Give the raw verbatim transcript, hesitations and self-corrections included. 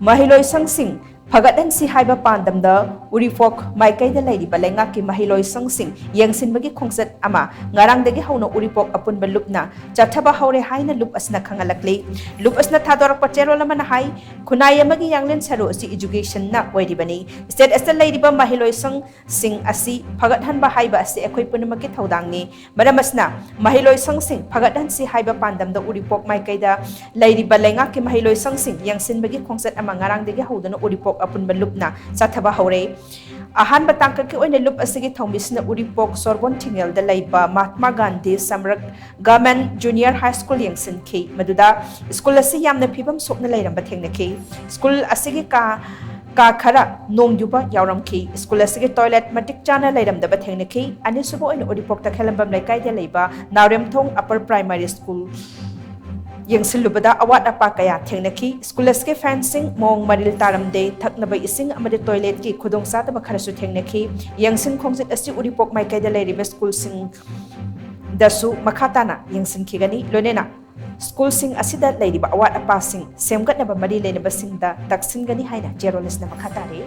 ꯃꯍꯩꯂꯣꯏꯁꯪꯁꯤꯡ ꯐꯒꯠꯍꯟꯁꯤ ꯍꯥꯏꯕ ꯄꯥꯟꯗꯝꯗ ꯎꯔꯤꯄꯣꯛ ꯃꯥꯏꯀꯩꯗ ꯂꯩꯔꯤꯕ ꯂꯩꯉꯥꯛꯀꯤ ꯃꯍꯩꯂꯣꯏꯁꯪꯁꯤꯡ ꯌꯦꯡꯁꯤꯟꯕꯒꯤ ꯈꯣꯡꯆꯠ ꯑꯃ ꯉꯔꯥꯡꯗꯒꯤ ꯍꯧꯅ ꯎꯔꯤꯄꯣꯛ ꯑꯄꯨꯟꯕ ꯂꯨꯞꯅ ꯆꯠꯊꯕ ꯍꯧꯔꯦ ꯍꯥꯏꯅ ꯂꯨꯞ ꯑꯁꯤꯅ ꯈꯪꯍꯜꯂꯛꯂꯤ꯫ ꯂꯨꯞ ꯑꯁꯤꯅ ꯊꯥꯗꯣꯔꯛꯄ ꯆꯦꯔꯣꯜ ꯑꯃꯅ ꯍꯥꯏ, ꯈꯨꯟꯅꯥꯏ ꯑꯃꯒꯤ ꯌꯥꯡꯂꯦꯟ ꯁꯔꯨ ꯑꯁꯤ educationꯅ ꯑꯣꯏꯔꯤꯕꯅꯤ꯫ State ꯑꯁꯤꯗ ꯂꯩꯔꯤꯕ ꯃꯍꯩꯂꯣꯏꯁꯪꯁꯤꯡ ꯑꯁꯤ ꯐꯒꯠꯍꯟꯕ ꯍꯥꯏꯕ ꯑꯁꯤ ꯑꯩꯈꯣꯏ ꯄꯨꯝꯅꯃꯛꯀꯤ ꯊꯧꯗꯥꯡꯅꯤ꯫ ꯃꯔꯝ ꯑꯁꯤꯅ ꯃꯍꯩꯂꯣꯏꯁꯪꯁꯤꯡ ꯐꯒꯠꯍꯟꯁꯤ ꯍꯥꯏꯕ ꯄꯥꯟꯗꯝꯗ ꯎꯔꯤꯄꯣꯛ ꯃꯥꯏꯀꯩꯗ ꯂꯩꯔꯤꯕ ꯂꯩꯉꯥꯛꯀꯤ ꯃꯍꯩꯂꯣꯏꯁꯪꯁꯤꯡ ꯌꯦꯡꯁꯤꯟꯕꯒꯤ ꯈꯣꯡꯆꯠ ꯑꯃ ꯉꯔꯥꯡꯗꯒꯤ ꯍꯧꯗꯨꯅ ꯎꯔꯤꯄꯣꯛ ꯑꯄꯨꯟꯕ ꯂꯨꯞꯅ ꯆꯠꯊꯕ ꯍꯧꯔꯦ꯫ ꯑꯍꯥꯟꯕ ꯇꯥꯡꯀꯛꯀꯤ ꯑꯣꯏꯅ ꯂꯨꯞ ꯑꯁꯤꯒꯤ ꯊꯧꯃꯤꯁꯤꯅ ꯎꯔꯤꯄꯣꯛ ꯁꯣꯔꯕꯣꯟ ꯊꯤꯡꯉꯦꯜꯗ ꯂꯩꯕ Mahatma Gandhi ꯁꯃꯔꯛ Government Junior High School ꯌꯦꯡꯁꯤꯟꯈꯤ꯫ ꯃꯗꯨꯗ ꯁ꯭ꯀꯨꯜ ꯑꯁꯤ ꯌꯥꯝꯅ ꯐꯤꯕꯝ ꯁꯣꯛꯅ ꯂꯩꯔꯝꯕ ꯊꯦꯡꯅꯈꯤ꯫ ꯁ꯭ꯀꯨꯜ ꯑꯁꯤꯒꯤ ꯀꯥ, ꯀꯥ ꯈꯔ ꯅꯣꯡ ꯌꯨꯕ ꯌꯥꯎꯔꯝꯈꯤ꯫ ꯁ꯭ꯀꯨꯜ ꯑꯁꯤꯒꯤ toilet ꯃꯇꯤꯛ ꯆꯥꯅ ꯂꯩꯔꯝꯗꯕ ꯊꯦꯡꯅꯈꯤ꯫ ꯑꯅꯤꯁꯨꯕ ꯑꯣꯏꯅ ꯎꯔꯤꯄꯣꯛ ꯇꯈꯦꯂꯝꯕꯝ ꯂꯩꯀꯥꯏꯗ ꯂꯩꯕ ꯅꯥꯎꯔꯦꯝꯊꯣꯡ Upper Primary School ꯌꯦꯡꯁꯤꯜꯂꯨꯕꯗ ꯑꯋꯥꯠ ꯑꯄꯥ ꯀꯌꯥ ꯊꯦꯡꯅꯈꯤ꯫ ꯁ꯭ꯀꯨꯜ ꯑꯁꯤꯒꯤ fencing ꯃꯑꯣꯡ ꯃꯔꯤꯜ ꯇꯥꯔꯝꯗꯦ, ꯊꯛꯅꯕ ꯏꯁꯤꯡ ꯑꯃꯗꯤ toiletꯀꯤ ꯈꯨꯗꯣꯡꯆꯥꯗꯕ ꯈꯔꯁꯨ ꯊꯦꯡꯅꯈꯤ꯫ ꯌꯦꯡꯁꯤꯟ ꯈꯣꯡꯆꯠ ꯑꯁꯤ ꯎꯔꯤꯄꯣꯛ ꯃꯥꯏꯀꯩꯗ ꯂꯩꯔꯤꯕ ꯁ꯭ꯀꯨꯜꯁꯤꯡꯗꯁꯨ ꯃꯈꯥ ꯇꯥꯅ ꯌꯦꯡꯁꯤꯟꯈꯤꯒꯅꯤ꯫ ꯂꯣꯏꯅꯅ ꯁ꯭ꯀꯨꯜꯁꯤꯡ ꯑꯁꯤꯗ ꯂꯩꯔꯤꯕ ꯑꯋꯥꯠ ꯑꯄꯥꯁꯤꯡ ꯁꯦꯝꯒꯠꯅꯕ ꯃꯔꯤ ꯂꯩꯅꯕꯁꯤꯡꯗ ꯇꯛꯁꯤꯟꯒꯅꯤ ꯍꯥꯏꯅ ꯆꯦꯔꯣꯜ ꯑꯁꯤꯅ ꯃꯈꯥ ꯇꯥꯔꯤ꯫